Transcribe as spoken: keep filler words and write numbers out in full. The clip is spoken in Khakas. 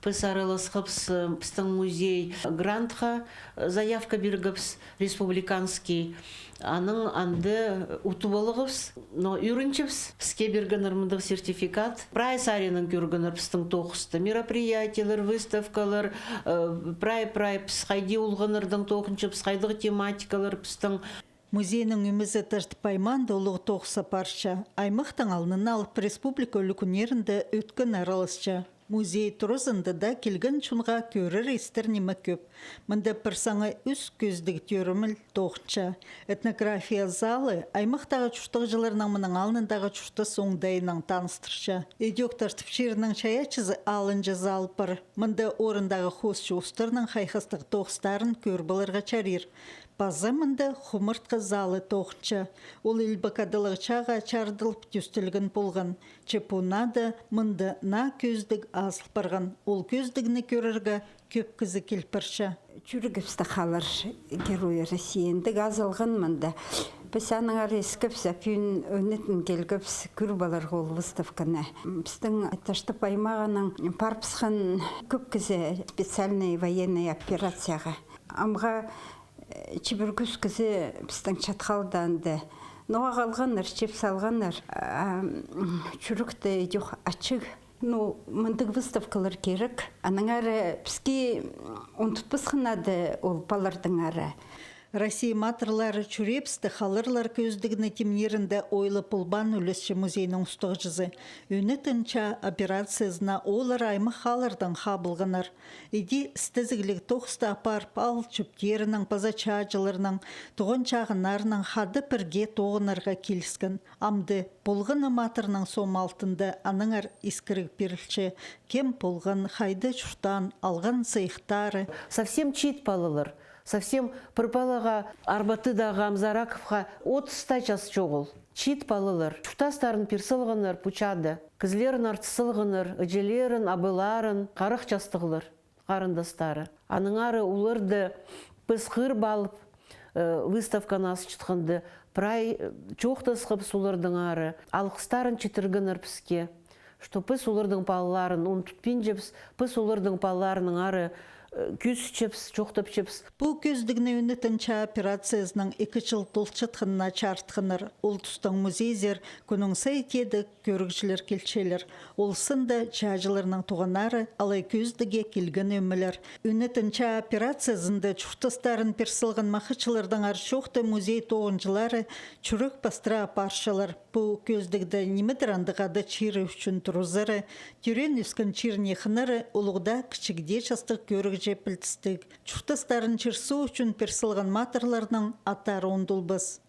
Піс араласхабыс, э, пістің музей грантха, э, заявка пиргебіс, республиканский. Анаң анда утып алғабыс, но ӱрінчебіс, піске пиргеннер мындағ сертификат. Прай саринаң кӧргеннер пістің тоғысты. Мероприятиелер, выставкалар, э, прай-прай піс хайди олғаннарнаң тоғынчабыс, хайдағ тематикалар пістің. Музейнің ӧмезі Таштып аймаанда улуғ тоғыс апарча. Аймахтаң алнын алып, республика ӱлӱкӱннерінде ӧткін араласча. Музей туразында даа килген чонға кӧрер-истер ниме кӧп. Мында пір саңай ӱс кӧзідіг тӧреміл тоғынча. Этнография залы аймахтағы чуртағҷыларның мының алнындағы чуртас оңдайынаң таныстырча. Ідӧк Таштып чирінің чайаачызы алынҷа зал пар. Мында орындағы хоосчы устарның хайхастығ тоғыстарын кӧріп аларға чарир. Паза мында хумартхы залы тоғынча. Ол илбек адалығ чааға чарыдылып тӧстелген полған. Че пу наа даа мында наа кӧзідіг азыл парған. Ол кӧзідігні кӧрерге кӧп кізі кил парча. Чӱрегібісте халар Герой России андағ азылған мында. Піс аннаңар искебіс, а пӱӱн ӧнетін килгебіс кӧріп аларға ол выставканы. Пістің Таштып аймағынаң парыбысхан кӧп кізі специальный военный операцияға. Амға чибіргӱс кізі пістің чатхалдаанда. Ноға халғаннар, чеп салғаннар, а, м, чӱректе идӧк ачығ. Ну, мындағ выставкалар кирек. Аннаңар піске, м, ундутпасханады ол палаларнаңар. Россия матырлары чӱреебісте халарлар кӧзідігні тимнирінде ойлап полбаан, ӱлесче музейнің устағҷызы. Ӧнетін чаа операциязына олар аймах халардаң хабылғаннар. Иди істезігліг тоғысты апарып, аал чӧптерінің паза чааҷыларның, туған чағыннарның хада пірге тоғынарға киліскен. Амды полған на матырның сом алтында аннаңар искіріг пирілче, кем полған, хайда чуртаан, алған сыйыхтары. Совсем чиит палалар, совсем пір палаға, Арбатыдағы Амзараковха, отыс та час чоғыл. Чиит палалар чуртастарын пир салғаннар пу чаада. Кізілерін артыс салғаннар, іҷелерін, абайларын, харах частығлар, харындастары. Аннаңар оларды піс хығырып алып, э, выставканы асчатханда, прай, э, чоохтасхабыс олардаңар, алғыстарын читіргеннер піске, что піс олардың палаларын ундутпинчабыс, піс олардың палаларынаңар, э, кӧзітчебіс, чоохтапчабыс. Пу кӧзідігні ӧнетін чаа операциязының ікі чыл толчатханына чарытханнар. Ол тустаң музейзер кӱннің сай тееде кӧрігҷілер килчелер. Ол сында чааҷыларның туғаннары алай кӧзідігге килген ӧмелер. Ӧнетін чаа операциязында чуртастарын пир салған махачылардаңар чоохты музей тоғынҷылары чӱрек пастыра апарчалар. Пу кӧзідігде нимедір андағ ада чирі ӱчӱн туразары, тӧреен-ӧскен чиріне хынары улуғ даа, кічіг дее частығ кӧрігҷі пілдістіг. Чуртастарын чир-суу ӱчӱн пир салған матырларның аттары ундулбас.